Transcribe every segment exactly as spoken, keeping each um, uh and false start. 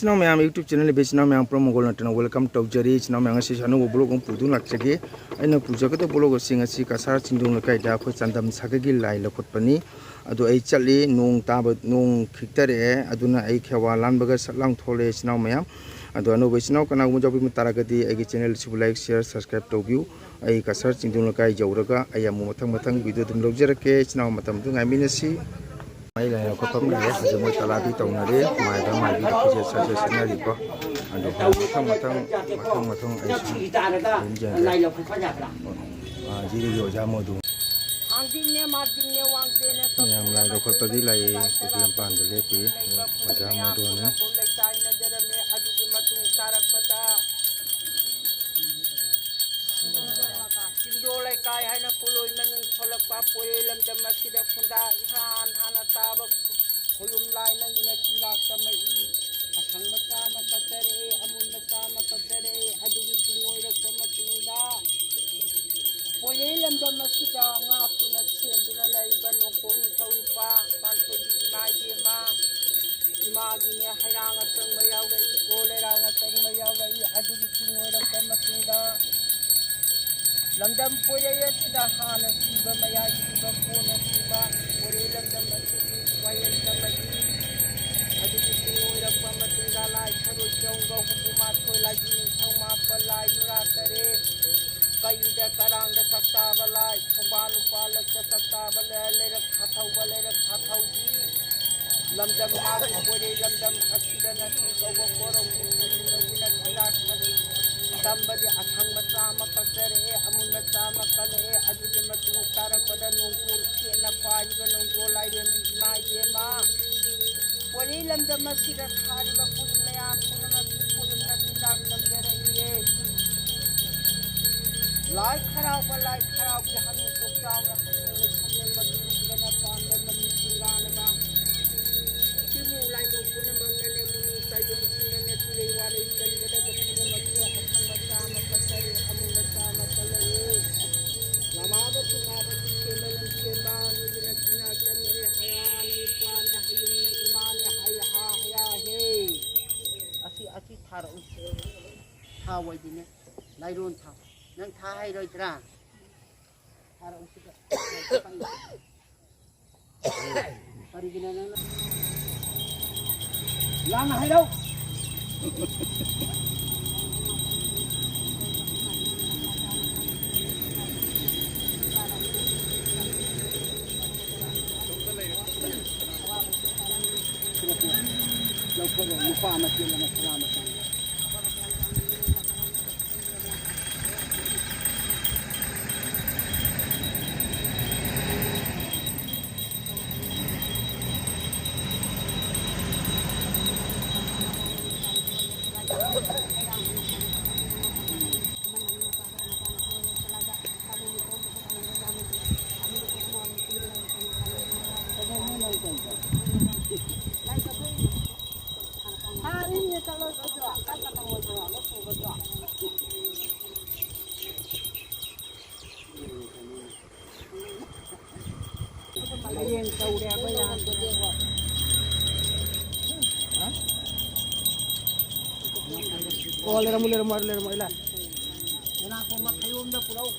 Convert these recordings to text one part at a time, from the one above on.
ꯏꯆꯤꯟ ꯏꯅꯥꯎ ꯃꯌꯥꯝ, YouTube channel ꯂꯩꯕ ꯏꯆꯤꯟ ꯏꯅꯥꯎ ꯃꯌꯥꯝ ꯄꯨꯝꯅꯃꯛ ꯅꯠꯇꯅ welcome ꯇꯧꯖꯔꯤ꯫ ꯏꯆꯤꯟ ꯏꯅꯥꯎ ꯃꯌꯥꯝ, ꯉꯁꯤꯁꯨ ꯑꯅꯧꯕ vlog ꯑꯃ ꯄꯨꯗꯨꯅ ꯂꯥꯛꯆꯒꯦ꯫ ꯑꯩꯅ ꯄꯨꯖꯒꯗꯕ vlog ꯑꯁꯤ ꯉꯁꯤ ꯀꯁꯥꯔ ꯆꯤꯡꯗꯣꯡ ꯂꯩꯀꯥꯏꯗ ꯑꯩꯈꯣꯏ ꯆꯥꯟꯗꯝ ꯁꯥꯒꯩꯒꯤ ꯂꯥꯏ ꯂꯧꯈꯠꯄꯅꯤ꯫ ꯑꯗꯣ ꯑꯩ ꯆꯠꯂꯤ, ꯅꯣꯡ ꯇꯥꯕ, ꯅꯣꯡ ꯈꯤꯛꯇꯔꯛꯑꯦ, ꯑꯗꯨꯅ ꯑꯩ ꯈꯦꯋꯥ ꯂꯥꯟꯕꯒ ꯁꯠ ꯂꯥꯎ ꯊꯣꯛꯂꯛꯑꯦ ꯏꯆꯤꯟ ꯏꯅꯥꯎ ꯃꯌꯥꯝ꯫ ꯑꯗꯣ ꯑꯅꯧꯕ ꯏꯆꯤꯟ ꯏꯅꯥꯎ ꯀꯅꯥꯒꯨꯝꯕ ꯌꯥꯎꯕꯤꯕ ꯇꯥꯔꯒꯗꯤ ꯑꯩꯒꯤ channel ꯑꯁꯤꯕꯨ like, share, subscribe ꯇꯧꯕꯤꯌꯨ꯫ ꯑꯩ ꯀꯁꯥꯔ ꯆꯤꯡꯗꯣꯡ ꯂꯩꯀꯥꯏ ꯌꯧꯔꯒ ꯑꯩ ꯑꯃꯨꯛ ꯃꯊꯪ ꯃꯊꯪ video ꯑꯗꯨꯝ ꯂꯧꯖꯔꯛꯀꯦ ꯏꯆꯤꯟ ꯏꯅꯥꯎ, ꯃꯇꯝꯗꯨ ꯉꯥꯏꯃꯤꯟꯅꯁꯤ꯫ ꯃꯩ ꯂꯥꯏ ꯂꯧꯈꯠꯐꯝ ꯂꯩꯔꯦ꯫ ꯍꯧꯖꯤꯛ ꯃꯣꯏ ꯇꯂꯥꯕꯤ ꯇꯧꯅꯔꯦ꯫ ꯃꯥꯏꯕ ꯃꯥꯏꯕꯤꯗ ꯐꯤꯖꯦꯠ ꯆꯥꯖꯦꯠ ꯁꯦꯠꯅꯔꯤꯀꯣ꯫ ꯑꯗꯨ ꯃꯊꯪ ꯃꯊꯪ, ꯃꯊꯪ ꯃꯊꯪ ꯑꯩꯁꯨ ꯑꯗꯨꯝ ꯌꯦꯡꯒꯦ꯫ ꯑꯥ, ꯖꯤꯔꯤꯒꯤ ꯑꯣꯖꯥ ꯃꯣꯗꯨ꯫ ꯊꯥꯡꯖꯤꯡꯅꯦ, ꯃꯥꯔꯖꯤꯡꯅꯦ, ꯋꯥꯡꯖꯦꯅꯦ, ꯃꯌꯥꯝ ꯂꯥꯏ ꯂꯧꯈꯠꯄꯒꯤ ꯂꯥꯛꯏ꯫ ꯄꯨꯈ꯭ꯔꯤ ꯃꯄꯥꯟꯗ ꯂꯦꯞꯄꯤ꯫ ꯑꯣꯖꯥ ꯃꯣꯗꯨꯅꯤ꯫ ꯂꯩꯀꯥꯏꯅ ꯖꯔꯝꯃꯦ꯫ ꯑꯗꯨꯒꯤ ꯃꯇꯨꯡ ꯇꯥꯔꯛꯄꯗ ꯆꯤꯡꯗꯣ ꯂꯩꯀꯥꯏ ꯍꯥꯏꯅ ꯀꯣꯂꯣꯏ ꯃꯅꯨꯡ ꯊꯣꯂꯛꯄ ꯄꯣꯏꯔꯩ ꯂꯝꯗꯝ ꯑꯁꯤꯗ ꯈꯨꯟꯗꯥ ꯏꯍꯥꯟ ꯍꯥꯟꯅ ꯇꯥꯕ ꯈꯣꯌꯨꯝ ꯂꯥꯏ ꯅꯪꯒꯤ ꯅꯆꯤꯟꯖꯥꯛ ꯇꯝꯃꯛꯏ꯫ ꯑꯁꯪ ꯃꯆꯥ ꯑꯃ ꯀꯠꯆꯔꯛꯏ, ꯑꯃꯨꯟ ꯃꯆꯥ ꯑꯃ ꯀꯠꯆꯔꯛꯏ꯫ ꯑꯗꯨꯒꯤ ꯇꯨꯡ ꯑꯣꯏꯔꯛꯄ ꯃꯇꯨꯡꯗ ꯄꯣꯏꯔꯩ ꯂꯝꯗꯝ ꯑꯁꯤꯗ ꯉꯥꯛꯇꯨꯅ ꯁꯦꯝꯗꯨꯅ ꯂꯩꯔꯤꯕ ꯅꯣꯡꯄꯣꯛ ꯅꯤꯡꯊꯧ ꯏꯄꯥ ꯄꯥꯟꯊꯣꯏꯕꯤ ꯏꯃꯥ ꯏꯕꯦꯝꯃ ꯏꯃꯥꯒꯤꯅꯦ ꯍꯩꯔꯥꯡ ꯑꯆꯪꯕ ꯌꯥꯎꯔꯛꯏ, ꯀꯣ ꯂꯩꯔꯥꯡ ꯑꯆꯪꯕ ꯌꯥꯎꯔꯛꯏ꯫ ꯑꯗꯨꯒꯤ ꯆꯤꯡ ꯑꯣꯏꯔꯛꯄ ꯃꯇꯨꯡꯗ ꯂꯝꯗꯝ ꯄꯣꯏꯔꯩ ꯑꯁꯤꯗ ꯍꯥꯟꯅ ꯁꯤꯕ, ꯃꯌꯥꯏ ꯁꯤꯕ, ꯀꯣꯟꯅ ꯁꯤꯕ ꯄꯣꯏꯔꯩ ꯂꯝꯗꯝ ꯑꯁꯤꯒꯤ ꯋꯥꯌꯦꯜ ꯆꯠꯂꯛꯏ꯫ ꯑꯗꯨꯒꯤ ꯆꯤꯡ ꯑꯣꯏꯔꯛꯄ ꯃꯇꯨꯡꯗ ꯂꯥꯏ ꯊꯔꯣꯏ ꯆꯧꯕ ꯍꯨꯝꯐꯨ ꯃꯥꯊꯣꯏ, ꯂꯥꯏꯕꯤ ꯅꯤꯡꯊꯧ ꯃꯥꯄꯜ, ꯂꯥꯏ ꯅꯨꯔꯥ ꯇꯔꯦꯠ, ꯀꯩꯗ ꯀꯔꯥꯡꯗ ꯆꯥꯛꯇꯥꯕ ꯂꯥꯏ, ꯈꯣꯡꯕꯥꯟ ꯂꯨꯄꯥ ꯂꯩꯇ ꯆꯥꯛꯇꯥꯕ ꯂꯥꯏ, ꯂꯩꯔꯛ ꯊꯥꯊꯧꯕ ꯂꯩꯔꯛ ꯊꯥꯊꯧꯕꯤ ꯂꯝꯗꯝ ꯃꯥꯒꯤ ꯄꯣꯏꯔꯩ ꯂꯝꯗꯝ ꯑꯁꯤꯗ ꯅꯁꯤ ꯀꯧꯕ ꯀꯣꯔꯧꯒꯤ ꯈꯨꯅꯨꯡꯒꯤ ꯅꯆꯤꯟꯖꯥꯛ ꯇꯝꯕꯗꯤ ꯑꯁꯪ ꯃꯆꯥ ꯑꯃ ꯀꯛꯆꯔꯛꯑꯦ, ꯑꯃꯨꯟ ꯃꯆꯥ ꯑꯃ ꯀꯜꯂꯛꯑꯦ꯫ ꯑꯗꯨꯒꯤ ꯃꯇꯨꯡ ꯇꯥꯔꯛꯄꯗ ꯅꯣꯡꯄꯣꯛ ꯁꯦꯠꯅ ꯄꯥꯏꯔꯤꯕ ꯅꯣꯡꯄꯣꯛ ꯂꯥꯏꯔꯦꯝꯕꯤ ꯏꯃꯥ ꯏꯕꯦꯝꯃ ꯄꯣꯏꯔꯩ ꯂꯝꯗꯝ ꯑꯁꯤꯗ ꯊꯥꯔꯤꯕ ꯈꯨꯅꯨꯡ ꯃꯌꯥꯝ ꯄꯨꯝꯅꯃꯛꯀꯤ ꯈꯨꯔꯨꯝꯅ ꯆꯤꯟꯖꯥꯛ ꯇꯝꯖꯔꯛꯏꯌꯦ꯫ ꯂꯥꯏ ꯈꯔꯥꯎꯕ, ꯂꯥꯏ ꯈꯔꯥꯎꯕꯤ ꯍꯅꯨ ꯄꯣꯛꯆꯥꯎꯅ ꯍꯅꯨ ꯂꯩꯁꯝꯂꯦꯟ ꯃꯇꯨ ꯊꯤꯗꯅ ꯄꯥꯟꯕ ꯃꯃꯤ ꯆꯤꯡꯒꯥꯅꯕ ꯏꯃꯨ ꯂꯥꯏꯃꯨ ꯄꯨꯝꯅꯃꯛꯅꯅꯦ ꯃꯨꯅꯨ ꯆꯥꯏꯕꯝꯁꯤꯡꯅꯅꯦ ꯇꯨꯔꯩ ꯋꯥꯔꯩ ꯆꯩꯒꯗꯕ ꯄꯨꯝꯅꯃꯛꯁꯦ ꯑꯁꯪꯕ ꯆꯥ ꯑꯃ ꯀꯠꯆꯔꯦ, ꯑꯃꯨꯟꯕ ꯆꯥ ꯑꯃ ꯀꯠꯂꯛꯑꯦ꯫ ꯂꯃꯥꯕ ꯇꯨꯉꯥꯕ ꯇꯨꯁꯦꯝꯕ ꯂꯝꯁꯦꯝꯕ ꯅꯣꯏꯒꯤ ꯅꯆꯤꯟꯅ ꯆꯟꯅꯔꯦ ꯍꯌꯥꯅꯤ ꯄꯥꯅꯦ ꯍꯌꯨꯝꯅ ꯏꯃꯥꯅꯦ ꯍꯩ ꯍꯥ ꯍꯌꯥ ꯍꯦ꯫ ꯑꯣꯏꯗꯣꯏꯅꯦ꯫ ꯂꯥꯏꯔꯣꯟ ꯊꯥꯎ꯫ ꯅꯪ ꯊꯥ ꯍꯩꯔꯣꯏꯗ꯭ꯔꯥ? ꯊꯥꯔꯛꯎ ꯁꯤꯗ꯫ ꯀꯔꯤꯒꯤꯅꯣ ꯅꯪꯅ ꯂꯥꯟꯅ ꯍꯥꯏꯔꯛꯎ? ꯂꯧꯊꯣꯛꯑꯣ, ꯂꯨꯄꯥ ꯑꯃ ꯆꯦꯜꯂꯒ ꯁꯅꯥ ꯃꯆꯥ꯫ ꯍꯌꯦꯡ ꯇꯧꯔꯦ ꯍꯥꯏꯕ ꯌꯥꯗꯦ꯫ ꯑꯣ, ꯂꯩꯔꯝꯃꯣ, ꯂꯩꯔꯝꯃꯣ, ꯂꯩꯔꯝꯃꯣ, ꯂꯩꯔꯝꯃꯣ꯫ ꯀꯅꯥ ꯀꯣꯝꯕ ꯈꯌꯣꯝꯗ ꯄꯨꯔꯛꯎ꯫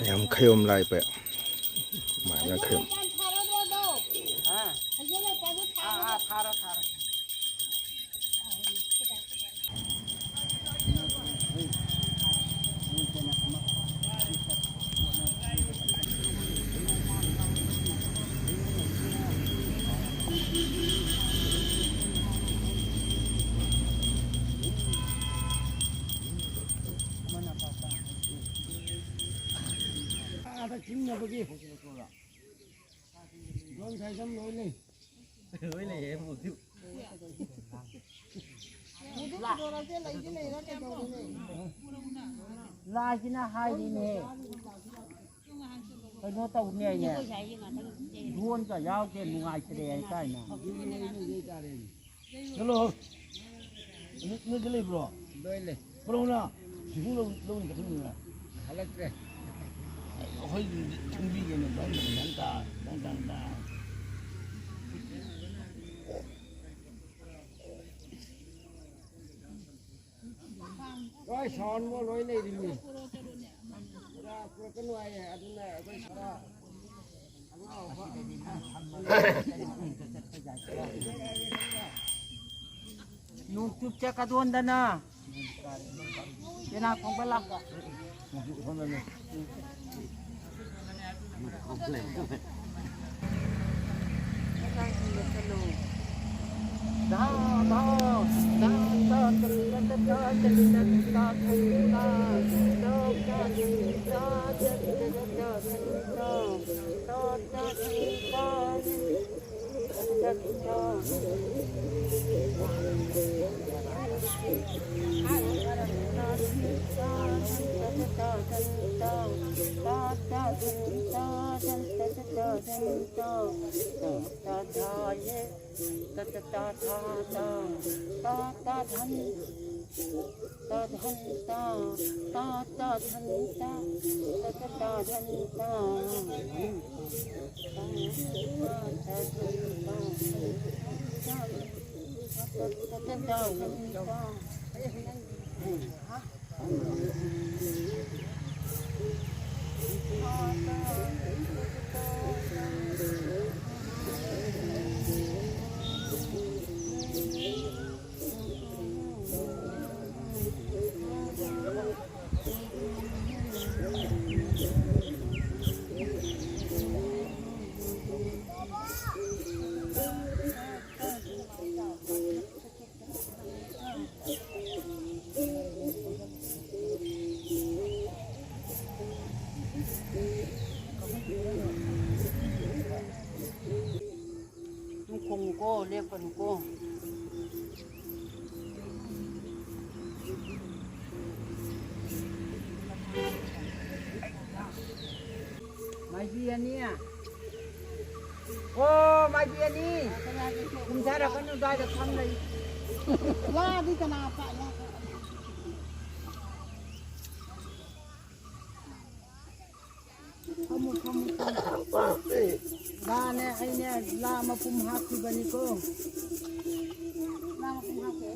ꯌꯥꯝ ꯈꯌꯣꯝ ꯂꯥꯏ ꯄꯦ꯫ ꯃꯥꯏꯅ ꯈꯌꯣꯝ꯫ ꯁꯤꯡꯅꯕꯒꯤ ꯂꯣꯟ ꯈꯥꯏꯗꯝ ꯂꯣꯏ ꯂꯩ꯫ ꯂꯣꯏ ꯂꯩꯌꯦ, ꯃꯨꯗꯨ꯫ ꯂꯥꯏꯁꯤꯅ ꯍꯥꯏꯔꯤꯅꯦ, ꯀꯩꯅꯣ ꯇꯧꯅꯦꯅꯦ, ꯂꯣꯟꯒ ꯌꯥꯎꯗꯦ, ꯅꯨꯡꯉꯥꯏꯇ꯭ꯔꯦ ꯀꯥꯏꯅ꯫ ꯆꯠꯂꯣ꯫ ꯅꯣꯏ, ꯅꯣꯏꯗ ꯂꯩꯕ꯭ꯔꯣ? ꯂꯣꯏ ꯂꯩ꯫ ꯄꯨꯔꯛꯎꯅ꯫ ꯁꯤꯡ ꯂꯧ-, ꯂꯧꯅꯤ ꯆꯠꯈꯤꯕꯅꯤꯅ꯫ ꯍꯜꯂꯛꯇ꯭ꯔꯦ꯫ ꯑꯩꯈꯣꯏ ꯊꯤꯟꯕꯤꯒꯦꯅꯦ꯫ ꯗꯪ, ꯗꯪ, ꯗꯪ, ꯗꯪ, ꯗꯪ, ꯗꯪ꯫ ꯂꯣꯏ ꯁꯥꯎꯟꯕꯨ ꯂꯣꯏ ꯂꯩꯔꯤꯃꯤ꯫ ꯄꯨꯔꯛꯀꯅꯨ ꯍꯥꯏꯌꯦ, ꯑꯗꯨꯅ ꯑꯩꯈꯣꯏ ꯈꯔ ꯅꯣꯡꯆꯨꯞ ꯆꯠꯀꯗꯣꯟꯗꯅ ꯄꯦꯅꯥ ꯈꯣꯡꯕ ꯂꯥꯛꯄ꯫ ꯑꯅꯤ꯫ ꯑꯣ, ꯃꯥꯏꯕꯤ ꯑꯅꯤ꯫ ꯀꯨꯝꯊꯔꯛꯀꯅꯨ, ꯑꯗꯨꯋꯥꯏꯗ ꯐꯝ ꯂꯩ꯫ ꯂꯥꯛꯑꯗꯤ ꯀꯅꯥ ꯄꯥꯛ ꯂꯥꯛ-, ꯐꯝꯃꯨ, ꯐꯝꯃꯨ, ꯐꯝꯃꯨ꯫ ꯂꯥꯅꯦ, ꯑꯩꯅꯦ, ꯂꯥ ꯃꯄꯨꯝ ꯍꯥꯞꯈꯤꯕꯅꯤꯀꯣ꯫ ꯂꯥ ꯃꯄꯨꯝ ꯍꯥꯞꯈꯤ꯫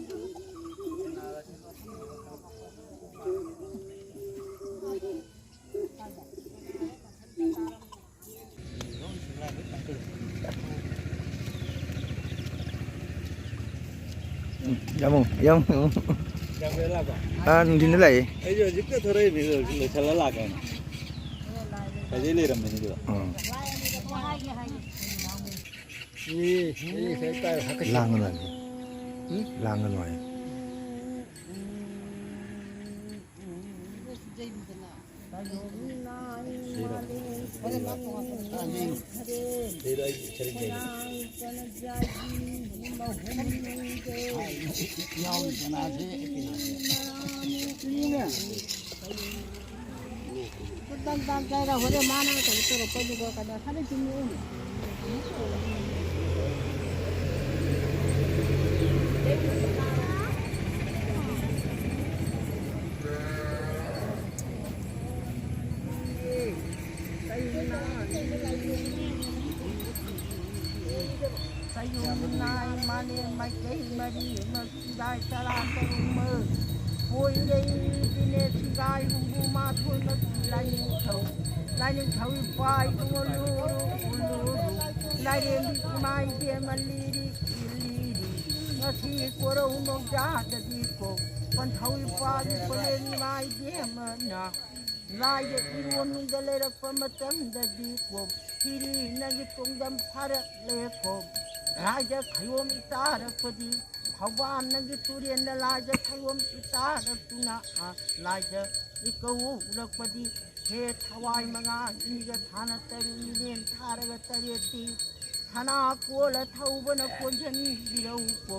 ꯌꯥꯝꯃꯣ, ꯌꯥꯝꯃꯣ꯫ ꯌꯥꯝ ꯀꯨꯏꯔꯦ ꯂꯥꯛꯄ? ꯑꯥ, ꯅꯨꯡꯊꯤꯟꯗ ꯂꯥꯛꯑꯦ꯫ ꯑꯩꯁꯨ ꯍꯧꯖꯤꯛꯇ ꯊꯣꯔꯛꯏꯅꯦ, ꯂꯣꯏꯁꯜꯂ ꯂꯥꯛꯀꯦꯅ꯫ ꯉꯁꯥꯏꯗꯩ ꯂꯩꯔꯝꯃꯤꯅꯦ ꯑꯗꯨꯒ꯫ ꯎꯝ꯫ ꯃꯤ, ꯃꯤ ꯉꯁꯥꯏ ꯀꯥꯏ ꯍꯥꯀꯠ-, ꯂꯥꯡꯒꯅꯨ ꯍꯥꯏꯕꯅꯦ꯫ ꯎꯝ? ꯂꯥꯡꯒꯅꯨ ꯍꯥꯏꯌꯨ꯫ ꯀꯌꯨꯝ ꯅꯥꯏ ꯃꯥꯂꯦꯝ ꯃꯥꯏꯀꯩ ꯃꯔꯤ ꯑꯃ ꯁꯤꯒꯥꯏ ꯇꯔꯥ ꯇꯔꯨꯛ ꯑꯃ ꯀꯣꯏꯔꯩ ꯕꯤꯅꯦ ꯁꯤꯒꯥꯏ ꯍꯨꯝꯐꯨ ꯃꯥꯊꯣꯏ ꯃꯁꯤ ꯂꯥꯏꯅꯤꯡꯊꯧ, ꯂꯥꯏꯅꯤꯡꯊꯧ ꯏꯄꯥ ꯏꯕꯨꯡꯉꯣ ꯂꯨꯔꯨ ꯎꯜꯂꯨꯔꯨ ꯂꯥꯏꯔꯦꯝꯕꯤ ꯏꯃꯥ ꯏꯕꯦꯝꯃ ꯂꯤꯔꯤ ꯂꯤꯔꯤ ꯉꯁꯤ ꯀꯣꯔꯧ ꯅꯣꯡꯖꯥꯗꯗꯤ ꯀꯣ ꯄꯟꯊꯧ ꯏꯄꯥꯒꯤ ꯄꯂꯦꯝ ꯏꯃꯥ ꯏꯕꯦꯝꯃꯅ ꯂꯥꯏꯗ ꯏꯔꯣꯟꯅꯨꯡꯗ ꯂꯩꯔꯛꯄ ꯃꯇꯝꯗꯗꯤ ꯀꯣ ꯁꯤꯔꯤ ꯅꯪꯒꯤ ꯇꯣꯡꯗꯝ ꯐꯥꯔꯛꯂꯦꯀꯣ꯫ ꯂꯥꯏꯗ ꯈꯌꯣꯝ ꯏꯇꯥꯔꯛꯄꯗꯤ ꯈꯧꯕꯥꯝ ꯅꯪꯒꯤ ꯇꯨꯔꯦꯟꯗ ꯂꯥꯏꯗ ꯈꯌꯣꯝ ꯏꯇꯥꯔꯛꯇꯨꯅ ꯑ, ꯂꯥꯏꯗ ꯏꯀꯧꯔꯛꯄꯗꯤ ꯍꯦ ꯊꯋꯥꯏ ꯃꯉꯥ ꯏꯟꯒ ꯊꯥꯅ ꯇꯔꯨꯛ ꯃꯤꯔꯦꯟ ꯊꯥꯔꯒ ꯇꯔꯦꯠꯇꯤ ꯁꯅꯥ ꯀꯣꯜꯂ ꯊꯧꯕꯅ ꯀꯣꯟꯁꯤꯟꯕꯤꯔꯧꯀꯣ꯫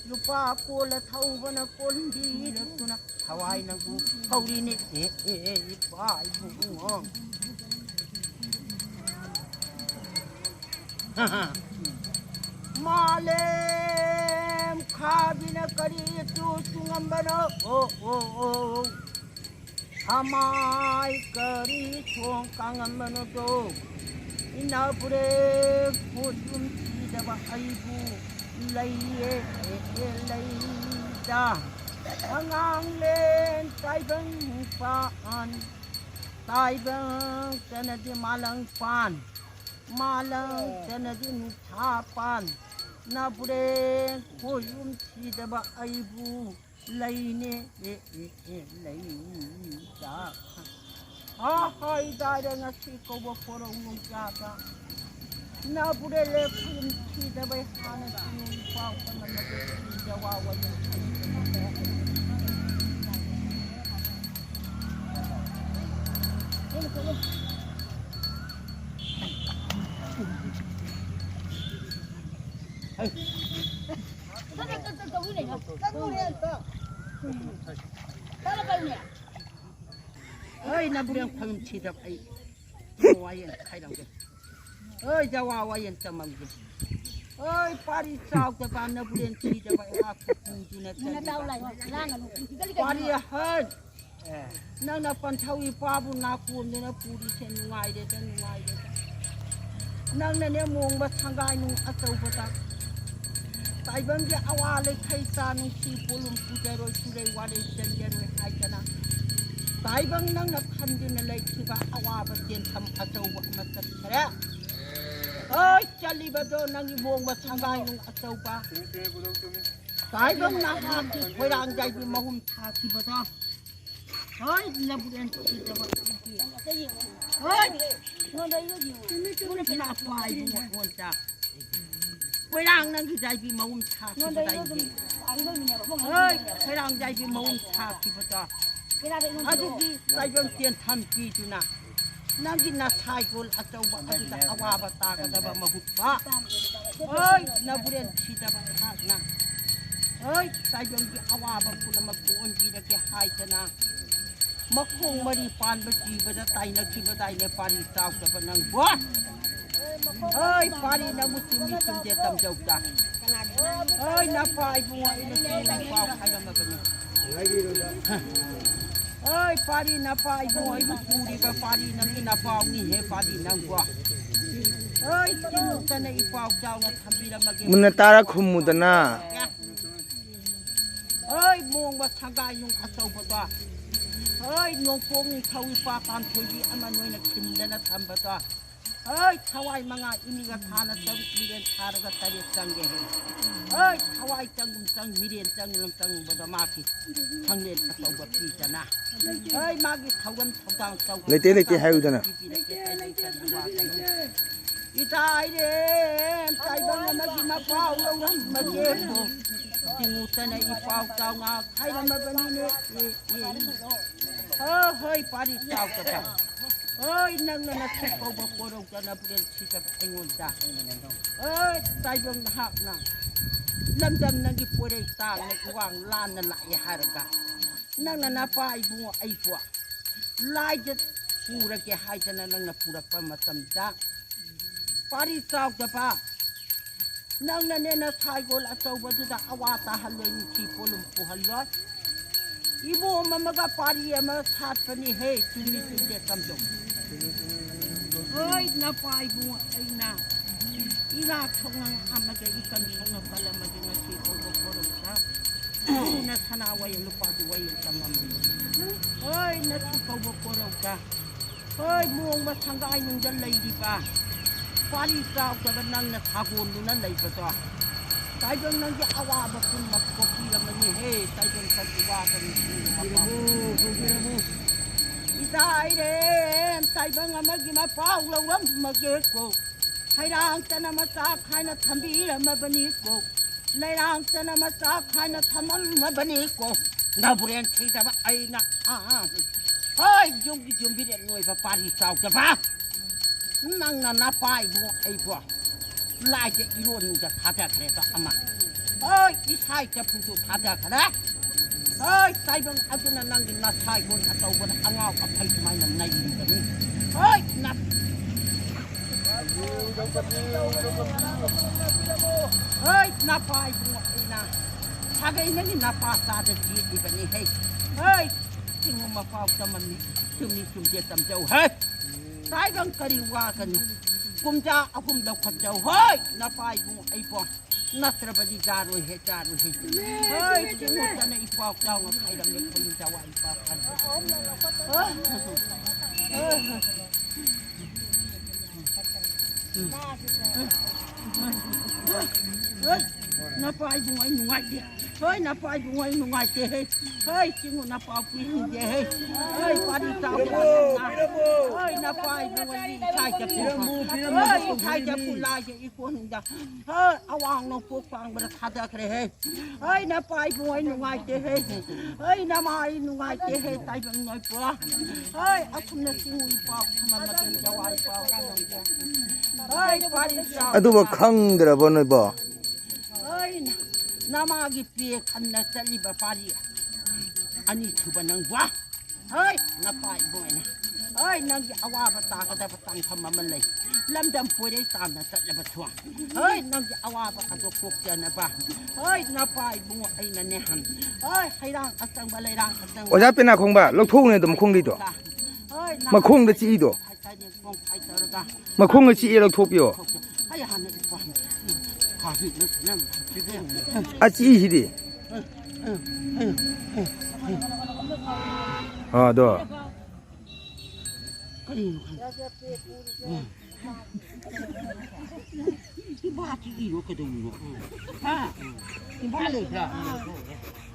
ꯂꯨꯄꯥ ꯀꯣꯜꯂ ꯊꯧꯕꯅ ꯀꯣꯟꯕꯤꯔꯛꯇꯨꯅ ꯊꯋꯥꯏ ꯅꯪꯕꯨ ꯀꯧꯔꯤꯅꯦ꯫ ꯑꯦ, ꯑꯦ, ꯑꯦ, ꯏꯄꯥ ꯏꯕꯨꯡꯉꯣ꯫ ꯃꯥꯂꯦꯝ ꯈꯥꯕꯤꯅ ꯀꯔꯤ ꯆꯨ ꯆꯨꯉꯝꯕꯅꯣ? ꯑꯣ, ꯑꯣ, ꯑꯣ꯫ ꯊꯃꯥꯏ ꯀꯔꯤ ꯁꯣꯡ ꯀꯥꯉꯝꯕꯅꯣꯗꯣ? ꯏꯅꯥꯎꯄꯨꯔꯦ ꯈꯣꯏꯗꯨꯝ ꯊꯤꯗꯕ ꯑꯩꯕꯨ ꯂꯩꯌꯦ, ꯑꯦ, ꯑꯦ, ꯂꯩꯗ꯫ ꯑꯉꯥꯡꯂꯦꯟ ꯇꯥꯏꯕꯪ ꯄꯥꯟ, ꯇꯥꯏꯕꯪ ꯆꯅꯗꯤ ꯃꯥꯂꯪ ꯄꯥꯟ, ꯃꯥꯂꯪ ꯆꯅꯗꯤ ꯅꯨꯡꯁꯥ ꯄꯥꯟ꯫ ꯅꯥꯕꯨꯔꯦ ꯈꯣꯏꯗꯨꯝ ꯊꯤꯗꯕ ꯑꯩꯕꯨ ꯂꯩꯅꯦ, ꯑꯦ, ꯑꯦ, ꯑꯦ, ꯂꯩꯗ꯫ ꯑꯥ, ꯍꯥꯏ ꯇꯥꯔꯦ ꯉꯁꯤ ꯀꯧꯕ ꯈꯣꯔꯧ ꯅꯨꯡꯖꯥꯗ꯫ ꯅꯥꯕꯨꯔꯦ ꯂꯦꯞ ꯈꯨꯔꯨꯝ ꯊꯤꯗꯕꯩ ꯍꯥꯟꯅ ꯁꯤꯅꯨꯡ ꯄꯥꯎ ꯀꯅꯝꯕꯗ ꯊꯤꯗ ꯋꯥ ꯋꯥꯌꯦ꯫ ꯍꯣꯏ, ꯅꯕꯨꯔꯦꯟ ꯈꯨꯔꯨꯝ ꯊꯤꯗꯕ ꯑꯩ ꯋꯥꯌꯦꯟ ꯈꯥꯏꯔꯝꯒꯦ꯫ ꯍꯣꯏ, ꯖꯋꯥ ꯋꯥꯌꯦꯟ ꯆꯃꯝꯒꯦ꯫ ꯍꯣꯏ, ꯄꯥꯔꯤ ꯆꯥꯎꯗꯕ ꯅꯕꯨꯔꯦꯟ ꯊꯤꯗꯕ ꯑꯩꯍꯥꯛ ꯀꯨꯀꯨꯗꯨꯅ ꯅꯇꯥꯎ ꯂꯥꯏ ꯂꯥꯡꯒꯅꯨ꯫ ꯄꯥꯔꯤ ꯑꯍꯟ꯫ ꯅꯪꯅ ꯄꯟꯊꯧ ꯏꯄꯥꯕꯨ ꯅꯥꯀꯣꯟꯗꯨꯅ ꯄꯨꯔꯤꯁꯦ ꯅꯨꯡꯉꯥꯏꯔꯦꯗ, ꯅꯨꯡꯉꯥꯏꯔꯦꯗ꯫ ꯅꯪꯅꯅꯦ ꯃꯣꯡꯕ ꯁꯪꯒꯥꯏ ꯅꯨꯡ ꯑꯆꯧꯕꯗ ꯇꯥꯏꯕꯪꯒꯤ ꯑꯋꯥ ꯂꯩꯈꯩ ꯆꯥ ꯅꯨꯡꯁꯤ ꯄꯣꯂꯨꯝ ꯄꯨꯖꯔꯣꯏ, ꯆꯨꯔꯩ ꯋꯥꯔꯩ ꯆꯪꯖꯔꯣꯏ ꯍꯥꯏꯗꯅ ꯇꯥꯏꯕꯪ ꯅꯪꯅ ꯈꯟꯗꯨꯅ ꯂꯩꯈꯤꯕ ꯑꯋꯥꯕ ꯆꯦꯟꯐꯝ ꯑꯆꯧꯕ ꯑꯃ ꯆꯠꯈ꯭ꯔꯦ꯫ ꯍꯣꯏ, ꯆꯠꯂꯤꯕꯗꯣ ꯅꯪꯒꯤ ꯃꯣꯡꯕ ꯁꯪꯒꯥꯏ ꯅꯨꯡ ꯑꯆꯧꯕ꯫ ꯇꯥꯏꯕꯪ ꯅꯍꯥꯛꯀꯤ ꯈꯣꯏꯔꯥꯡ ꯌꯥꯏꯕꯤ ꯃꯍꯨꯝ ꯊꯥꯈꯤꯕꯗꯣ꯫ ꯍꯣꯏ, ꯅꯕꯨꯔꯦꯟ ꯊꯤꯗꯕ ꯑꯩꯒꯤ꯫ ꯍꯣꯏ꯫ ꯅꯣꯟꯗ ꯑꯩ ꯌꯣꯠ ꯌꯦꯡꯉꯣ꯫ ꯅꯥꯄꯥꯏꯕꯨ ꯃꯉꯣꯟꯗ꯫ ꯈꯣꯏꯔꯥꯡ ꯅꯪꯒꯤ ꯌꯥꯏꯕꯤ ꯃꯍꯨꯝ ꯅꯣꯟꯗ ꯑꯩ ꯌꯣꯠ ꯊꯥꯈꯤꯕꯗꯣ꯫ ꯑꯗꯨꯝ ꯑꯩꯒꯤ ꯂꯣꯏꯅꯦꯕ꯫ ꯍꯣꯏ, ꯈꯣꯏꯔꯥꯡ ꯌꯥꯏꯕꯤ ꯃꯍꯨꯝ ꯊꯥꯈꯤꯕꯗꯣ꯫ ꯄꯦꯅꯥꯗ ꯑꯩꯉꯣꯟꯗ ꯑꯗꯨꯒꯤ ꯇꯥꯏꯕꯪ ꯇꯦꯟꯊꯟ ꯄꯤꯗꯨꯅ ꯅꯪꯒꯤ ꯅꯁꯥꯏꯒꯣꯜ ꯑꯆꯧꯕ ꯑꯗꯨꯗ ꯑꯋꯥꯕ ꯇꯥꯒꯗꯕ ꯃꯍꯨꯠꯇ, ꯍꯣꯏ, ꯅꯕꯨꯔꯦꯟ ꯊꯤꯗꯕ ꯑꯩꯍꯥꯛꯅ, ꯍꯣꯏ, ꯇꯥꯏꯕꯪꯒꯤ ꯑꯋꯥꯕ ꯄꯨꯝꯅꯃꯛꯄꯨ ꯑꯣꯟꯕꯤꯔꯒꯦ ꯍꯥꯏꯗꯅ ꯃꯈꯣꯡ ꯃꯔꯤ ꯄꯥꯟꯕ ꯖꯤꯕꯗ ꯇꯥꯏꯅꯈꯤꯕꯗꯥꯏꯅꯦ ꯄꯥꯔꯤ ꯆꯥꯎꯗꯕ ꯅꯪꯕꯣ? ꯍꯣꯏ, ꯄꯥꯔꯤ ꯅꯪꯕꯨ ꯆꯨꯝꯃꯤ ꯆꯨꯝꯗꯦ ꯇꯝꯖꯧꯗ꯫ ꯍꯣꯏ, ꯅꯄꯥ ꯏꯕꯨꯡꯉꯣ, ꯑꯩꯅ ꯆꯨꯝꯃꯤ ꯄꯥꯎ ꯍꯥꯏꯔꯝꯃꯕꯅꯤ꯫ ꯍꯣꯏ, ꯄꯥꯔꯤ ꯅꯄꯥ ꯏꯕꯨꯡꯉꯣ, ꯑꯩꯕꯨ ꯄꯨꯔꯤꯕ ꯄꯥꯔꯤ ꯅꯪꯒꯤ ꯅꯄꯥꯎꯅꯤꯍꯦ, ꯄꯥꯔꯤ ꯅꯪꯕꯣ꯫ ꯍꯣꯏ, ꯆꯤꯡꯃꯨꯛꯇꯅ ꯏꯄꯥꯎ ꯆꯥꯎꯅ ꯊꯝꯕꯤꯔꯝꯃꯒꯦ꯫ ꯃꯨꯟꯅ ꯇꯥꯔ ꯈꯨꯝꯃꯨꯗꯅ꯫ ꯍꯣꯏ, ꯃꯣꯡꯕ ꯁꯪꯒꯥꯏ ꯅꯨꯡ ꯑꯆꯧꯕꯗꯣ꯫ ꯍꯣꯏ, ꯅꯣꯡꯄꯣꯛ ꯅꯤꯡꯊꯧ ꯏꯄꯥ ꯄꯥꯟꯊꯣꯏꯕꯤ ꯑꯃ ꯅꯣꯏꯅ ꯈꯤꯟꯗꯅ ꯊꯝꯕꯗꯣ꯫ ꯍꯣꯏ, ꯊꯋꯥꯏ ꯃꯉꯥ ꯏꯃꯤꯒ ꯊꯥꯅ ꯇꯔꯨꯛ, ꯃꯤꯔꯦꯟ ꯊꯥꯔꯒ ꯇꯔꯦꯠ ꯆꯪꯒꯦ ꯍꯦ꯫ ꯍꯣꯏ, ꯊꯋꯥꯏ ꯆꯪꯒꯨꯝ ꯆꯪ, ꯃꯤꯔꯦꯟ ꯆꯪꯒꯨꯝ ꯆꯪꯕꯗ ꯃꯥꯒꯤ ꯈꯪꯂꯦꯟ ꯑꯆꯧꯕ ꯄꯤꯗꯅ꯫ ꯍꯣꯏ, ꯃꯥꯒꯤ ꯊꯧꯔꯝ ꯊꯧꯗꯥꯡ ꯇꯧꯕ ꯂꯩꯇꯦ, ꯂꯩꯇꯦ ꯍꯥꯏꯌꯨꯗꯅ꯫ ꯄꯤꯕꯤꯔꯛꯀꯦ, ꯂꯩꯇꯦ, ꯂꯩꯇꯦ, ꯂꯩꯇꯦ꯫ ꯏꯇꯥ ꯑꯩꯔꯦ, ꯇꯥꯏꯕꯪ ꯑꯃꯒꯤ ꯃꯄꯥꯎ ꯂꯧꯔꯝꯕꯒꯦꯕꯨ꯫ ꯆꯤꯡꯉꯨꯇꯅ ꯏꯄꯥꯎ ꯆꯥꯎꯉꯥ ꯈꯥꯏꯔꯝꯃꯕꯅꯤꯅꯦ꯫ ꯑꯦ, ꯑꯦ, ꯑꯦ꯫ ꯍꯣꯏ, ꯍꯣꯏ, ꯄꯥꯔꯤ ꯆꯥꯎꯗꯕ꯫ ꯍꯣꯏ, ꯅꯪꯅ ꯅꯁꯨ ꯀꯧꯕ ꯀꯣꯔꯧꯗꯅ ꯄꯨꯔꯦꯟ ꯁꯤꯗꯕ ꯑꯩꯉꯣꯟꯗ꯫ ꯍꯣꯏ, ꯇꯥꯏꯕꯪ ꯅꯍꯥꯛꯅ ꯂꯝꯗꯝ ꯅꯪꯒꯤ ꯄꯣꯏꯔꯩ ꯇꯥꯡꯅ ꯏꯋꯥꯡ ꯂꯥꯟꯅ ꯂꯥꯛꯑꯦ ꯍꯥꯏꯔꯒ ꯅꯪꯅ ꯅꯄꯥ ꯏꯕꯨꯡꯉꯣ ꯑꯩꯕꯨ ꯂꯥꯏꯗ ꯄꯨꯔꯒꯦ ꯍꯥꯏꯗꯅ ꯅꯪꯅ ꯄꯨꯔꯛꯄ ꯃꯇꯝꯗ ꯄꯥꯔꯤ ꯆꯥꯎꯗꯕ ꯅꯪꯅꯅꯦ ꯅꯁꯥꯏꯒꯣꯜ ꯑꯆꯧꯕꯗꯨꯗ ꯑꯋꯥ ꯇꯥꯍꯜꯂꯣꯏ, ꯅꯨꯡꯁꯤ ꯄꯣꯂꯨꯝ ꯄꯨꯍꯜꯂꯣꯏ꯫ ꯏꯕꯣꯝ ꯑꯃꯒ ꯄꯥꯔꯤ ꯑꯃ ꯁꯥꯠꯄꯅꯤ ꯍꯦ, ꯆꯨꯝꯃꯤ ꯆꯨꯝꯗꯦ ꯇꯝꯖꯧ꯫ ꯍꯣꯏ, ꯅꯄꯥ ꯏꯕꯨꯡꯉꯣ ꯑꯩꯅ ꯏꯔꯥ ꯊꯣꯛꯅ ꯑꯃꯒ ꯏꯀꯟ ꯊꯣꯛꯅ ꯄꯜꯂꯝꯃꯒ ꯉꯁꯤ ꯐꯥꯎꯕ ꯀꯣꯔꯧꯗ ꯅ ꯁꯅꯥ ꯋꯥꯌꯦꯜ ꯂꯨꯄꯥꯒꯤ ꯋꯥꯌꯦꯜ ꯇꯝꯃꯝꯃꯤ꯫ ꯍꯣꯏ, ꯅꯁꯨ ꯀꯧꯕ ꯀꯣꯔꯧꯗ꯫ ꯍꯣꯏ, ꯃꯣꯡꯕ ꯁꯪꯒꯥꯏꯅꯨꯡꯗ ꯂꯩꯔꯤꯕ ꯄꯥꯔꯤ ꯆꯥꯎꯗꯕ ꯅꯪꯅ ꯁꯥꯒꯣꯟꯗꯨꯅ ꯂꯩꯕꯗꯣ꯫ ꯇꯥꯏꯕꯪ ꯅꯪꯒꯤ ꯑꯋꯥꯕ ꯄꯨꯝꯅꯃꯛ ꯀꯣꯛꯄꯤꯔꯝꯃꯅꯤ ꯍꯦ, ꯇꯥꯏꯕꯪ ꯀꯔꯤ ꯋꯥꯒꯅꯤ꯫ ꯏꯇꯥ ꯑꯩꯔꯦ, ꯇꯥꯏꯕꯪ ꯑꯃꯒꯤ ꯃꯄꯥꯎ ꯂꯧꯔꯝꯃꯒꯦꯀꯣ꯫ ꯍꯩꯔꯥꯡꯇꯅ ꯃꯆꯥ ꯈꯥꯏꯅ ꯊꯝꯕꯤꯔꯝꯃꯕꯅꯤꯀꯣ꯫ ꯂꯩꯔꯥꯡꯇꯅ ꯃꯆꯥ ꯈꯥꯏꯅ ꯊꯝꯃꯝꯃꯕꯅꯤꯀꯣ꯫ ꯅꯕꯨꯔꯦꯟ ꯊꯤꯗꯕ ꯑꯩꯅ, ꯑꯥ, ꯍꯣꯏ, ꯌꯨꯝꯒꯤ ꯌꯨꯝꯕꯤꯔꯦꯟ ꯑꯣꯏꯕ ꯄꯥꯔꯤ ꯆꯥꯎꯗꯕ꯫ ꯅꯪꯅ ꯅꯄꯥ ꯏꯕꯨꯡ ꯑꯩꯕꯨ ꯂꯥꯏꯗ ꯏꯔꯣꯟꯗ ꯊꯥꯗꯈ꯭ꯔꯦꯗꯣ ꯑꯃ꯫ ꯍꯣꯏ, ꯏꯁꯥ ꯏꯆꯐꯨꯁꯨ ꯊꯥꯗꯈ꯭ꯔꯦ꯫ ꯍꯣꯏ, ꯇꯥꯏꯕꯪ ꯑꯗꯨꯅ ꯅꯪꯒꯤ ꯅꯁꯥꯏꯒꯣꯟ ꯑꯆꯧꯕꯗ ꯑꯉꯥꯎ ꯑꯐꯩ ꯁꯨꯃꯥꯏꯅ ꯅꯩꯔꯤꯕꯅꯤ꯫ ꯍꯣꯏ, ꯅ-, ꯍꯩ, ꯅꯄꯥ ꯏꯕꯨꯡꯉꯣ, ꯑꯩꯅ ꯁꯥꯒꯩꯅꯅꯤ ꯅꯄꯥ ꯆꯥꯗ ꯌꯦꯛꯂꯤꯕꯅꯤ꯫ ꯍꯩ, ꯍꯩ, ꯆꯤꯡꯉꯨ ꯃꯄꯥꯎ ꯇꯝꯃꯝꯃꯤ꯫ ꯆꯨꯝꯃꯤ ꯆꯨꯝꯗꯦ ꯇꯝꯖꯧ꯫ ꯍꯩ, ꯇꯥꯏꯒꯪ ꯀꯔꯤ ꯋꯥꯒꯅꯨ꯫ ꯀꯨꯝꯖꯥ ꯑꯍꯨꯝ ꯂꯧꯈꯠꯆꯧ꯫ ꯍꯩ, ꯅꯄꯥ ꯏꯕꯨꯡꯉꯣ ꯑꯩꯕꯣ꯫ ꯅꯠꯇ꯭ꯔꯕꯗꯤ ꯆꯥꯔꯣꯏꯍꯦ, ꯆꯥꯔꯣꯏꯍꯦ꯫ ꯍꯣꯏ, ꯆꯤꯡꯉꯨꯇꯅ ꯏꯄꯥꯎ ꯆꯥꯎꯅ ꯈꯥꯏꯔꯝꯃꯦ, ꯈꯣꯏ ꯆꯥꯋꯥ ꯏꯄꯥꯎ ꯈꯥꯏꯔꯝꯃꯦ꯫ ꯍꯣꯏ꯫ ꯍꯣꯏ꯫ ꯅꯄꯥ ꯏꯕꯨꯡꯉꯣ ꯑꯩ ꯅꯨꯡꯉꯥꯏꯇꯦ꯫ ꯍꯣꯏ, ꯅꯄꯥ ꯏꯕꯨꯡꯉꯣ ꯑꯩ ꯅꯨꯡꯉꯥꯏꯇꯦ ꯍꯦ꯫ ꯍꯣꯏ, ꯆꯤꯡꯉꯨ ꯅꯄꯥ ꯄꯤꯅꯤꯡꯗꯦ ꯍꯦ꯫ ꯍꯣꯏ, ꯄꯥꯔꯤ ꯆꯥꯎꯗꯅ꯫ ꯍꯣꯏ, ꯅꯄꯥ ꯏꯕꯨꯡꯉꯣ ꯑꯩ ꯏꯁꯥ ꯏꯆꯥ ꯄꯨ-꯫ ꯍꯣꯏ, ꯏꯁꯥ ꯏꯆꯥ ꯄꯨ ꯂꯥꯏꯁꯦ ꯏꯀꯣꯟꯗ꯫ ꯍꯣꯏ, ꯑꯋꯥꯡ ꯅꯣꯡꯄꯣꯛ ꯄꯥꯡꯕꯗ ꯊꯥꯗꯈ꯭ꯔꯦꯍꯦ꯫ ꯍꯣꯏ, ꯅꯄꯥ ꯏꯕꯨꯡ ꯑꯩ ꯅꯨꯡꯉꯥꯏꯇꯦꯍꯦ꯫ ꯍꯣꯏ, ꯅꯃꯥ ꯑꯩ ꯅꯨꯡꯉꯥꯏꯇꯦꯍꯦ, ꯇꯥꯏꯕꯪ ꯅꯣꯏꯄꯣ꯫ ꯍꯣꯏ, ꯑꯁꯨꯝꯅ ꯆꯤꯡ ꯏ ꯄꯥꯎ ꯊꯝꯃꯝꯃꯒꯦ, ꯖꯋꯥ ꯏ ꯄꯥꯎ ꯀꯥꯟꯅꯗꯦ꯫ ꯍꯣꯏ, ꯄꯥꯔꯤ ꯆꯥꯎ ꯑꯗꯨꯕꯨ ꯄꯥꯎ꯫ ꯈꯪꯗ꯭ꯔꯕꯣ ꯅꯣꯏꯕꯣ? ꯍꯣꯏ, ꯅꯃꯥꯒꯤ ꯄꯦ ꯈꯟꯅ ꯆꯠꯂꯤꯕ ꯄꯥꯔꯤ ꯑꯅꯤꯁꯨꯕ ꯅꯪꯕꯣ꯫ ꯍꯣꯏ, ꯅꯄꯥ ꯏꯕꯨꯡ ꯑꯩꯅ꯫ ꯍꯣꯏ, ꯅꯪꯒꯤ ꯑꯋꯥꯕ ꯇꯥꯒꯗꯕ ꯇꯥꯡꯐꯝ ꯑꯃ ꯂꯩ꯫ ꯂꯝꯗꯝ ꯄꯣꯏꯔꯩ ꯇꯥꯝꯅ ꯆꯠꯂꯕꯁꯨ꯫ ꯍꯣꯏ, ꯅꯪꯒꯤ ꯑꯋꯥꯕ ꯑꯗꯣ ꯀꯣꯛꯆꯅꯕ꯫ ꯍꯣꯏ, ꯅꯄꯥ ꯏꯕꯨꯡ ꯑꯩꯅꯅꯦ꯫ ꯍꯣꯏ, ꯍꯩꯔꯥꯡ ꯑꯆꯪꯕ, ꯂꯩꯔꯥꯡ ꯑꯆꯪꯕ꯫ ꯑꯣꯖꯥ ꯄꯦꯅꯥ ꯈꯣꯡꯕ, ꯂꯧꯊꯣꯛꯎꯅꯦ ꯑꯗꯨꯝ ꯃꯈꯣꯡꯗꯩꯗꯣ꯫ ꯍꯣꯏ, ꯅꯄꯥ ꯃꯈꯣꯡꯗ ꯆꯤꯛꯏꯗꯣ꯫ ꯍꯥꯏꯇꯥꯔꯦ, ꯈꯣꯡ ꯍꯥꯏ ꯇꯧꯔꯒ꯫ ꯃꯈꯣꯡꯗ ꯆꯤꯛꯑꯦ, ꯂꯧꯊꯣꯛꯄꯤꯌꯣ꯫ ꯑꯩ ꯍꯥꯟꯅ ꯏꯄꯥ ꯍꯥꯟꯅ ꯐꯥꯕꯤ ꯅꯪ, ꯅꯪ ꯍꯥꯟꯅ ꯆꯤꯛꯑꯦ꯫ ꯑꯆꯤꯛꯏꯁꯤꯗꯤ꯫ ꯑ, ꯑꯗꯣ꯫ ꯀꯔꯤꯅꯣ ꯈꯪꯗꯦ꯫ ꯎꯝ꯫ ꯏꯕꯥ ꯆꯤꯛꯏꯔꯣ ꯀꯩꯗꯧꯔꯤꯅꯣ? ꯍꯥ? ꯏꯕꯥ ꯂꯩꯕ꯭ꯔꯥ?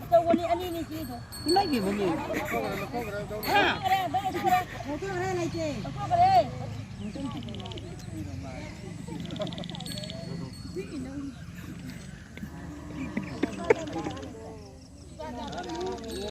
ꯑꯆꯧꯕꯅꯤ, ꯑꯅꯤꯅꯤ ꯆꯤꯛꯏꯗꯣ꯫ ꯏꯃꯥꯏ ꯕꯦꯝꯃꯅꯦ꯫ ꯍꯥ? ꯂꯧꯊꯣꯛꯈ꯭ꯔꯦ, ꯂꯧꯊꯣꯛꯈ꯭ꯔꯦ꯫ ꯂꯧꯊꯣꯛꯈ꯭ꯔꯦ꯫